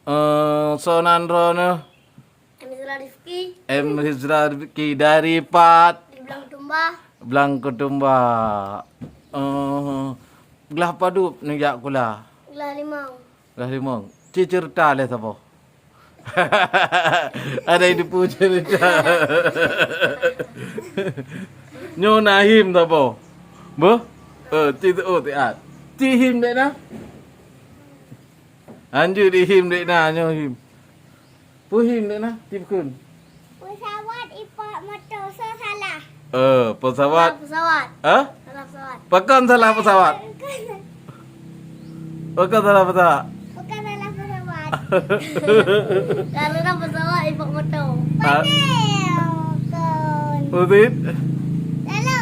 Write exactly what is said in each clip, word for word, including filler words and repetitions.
Eh, soe nan droeneuh? M Hizra Rifki. M Hizra Rifki dari pat? Di Blang Ketumba. Blang Ketumba. Eh, glah padub neujak kula? Glah limong. Glah limong. Ci ceurita lé saboh. Ada yang tipu ceurita. Nyoe na him saboh. Beuh? Eh, ci teuôt siat. Ci him dek na? Hanjeuet dihim dek na nyoe him. Peue him dek na? Ci peukheun. Pesawat ipak moto, soe salah? Eh, pesawat. Salah pesawat. Hah? Salah pesawat. Pakon salah pesawat? Pakon salah pesawat? Pakon salah pesawat? Karena pesawat ipak moto. Ah. Pandai, kon. Utit? Lalu.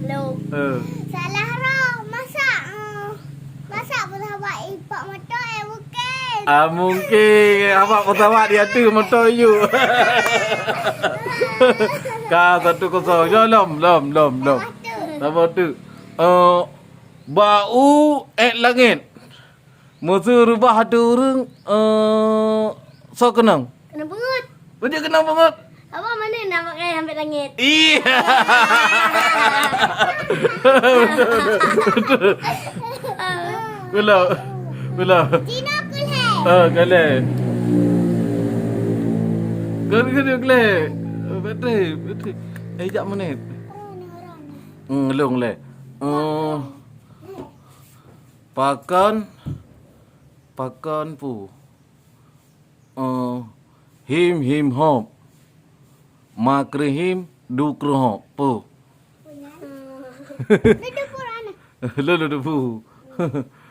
Lalu. Eh. Salah roh. Masa, eh, masa pesawat ipak moto, eh, bukan? Ah, mungkin. Awak pesawat di ateueh moto yuk. Ka satu kosong. Yo, lom, lom, lom, lom. Satu. Sama tu. Eh, bak u ék langét. Meuseu reubah ateueh ureueng, eh, soe keunong? Keunong peungeut. Beujeuet keunong peungeut. Apa mana nak pakai sampai langit? Iya. Betul, betul, betul. Belum. Belum. Cina kulhé. Oh, kulhé. Kau ni kena kulhé. Bateri, bateri. Eh, jak menit. Hmm, long leh. Oh. Pakon, pakon pu. Eh, him, him, hop. Ma kreuhim, du kreuhop. Pu. Lulu dubu.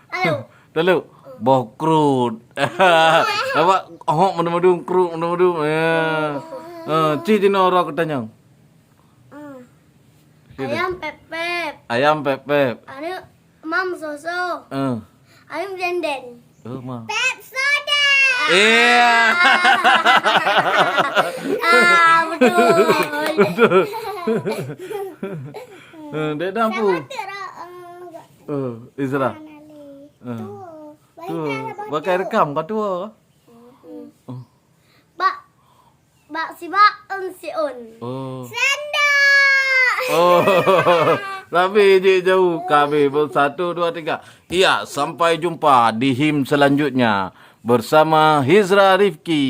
Lalu. Lalu. Boh krut. Apa? Hop, madu-madu, krut, madu-madu. Ya. Eh, ci jinoe roh keutanyong. Ah. Sini. Ayam pep-pep. Ayam pep-pep. Anu, mam soso. Eh. Ayam denden. Oh, ma. Pep soda. Iya. Ah, betul. Betul. Eh, dek dah pu. Sama tu, Ra, eh, Oh, Izra. Mana ni? Eh. Tu. Tu. Baik, dah, dah, Pakai baca. Rekam kau tua. Mm-mm. Oh. Bak, bak sibak eun siun. Oh. Sendok. Oh. Tapi jik jauh kami. Satu, dua, tiga. Iya, sampai jumpa di him selanjutnya bersama Hizra Rifki.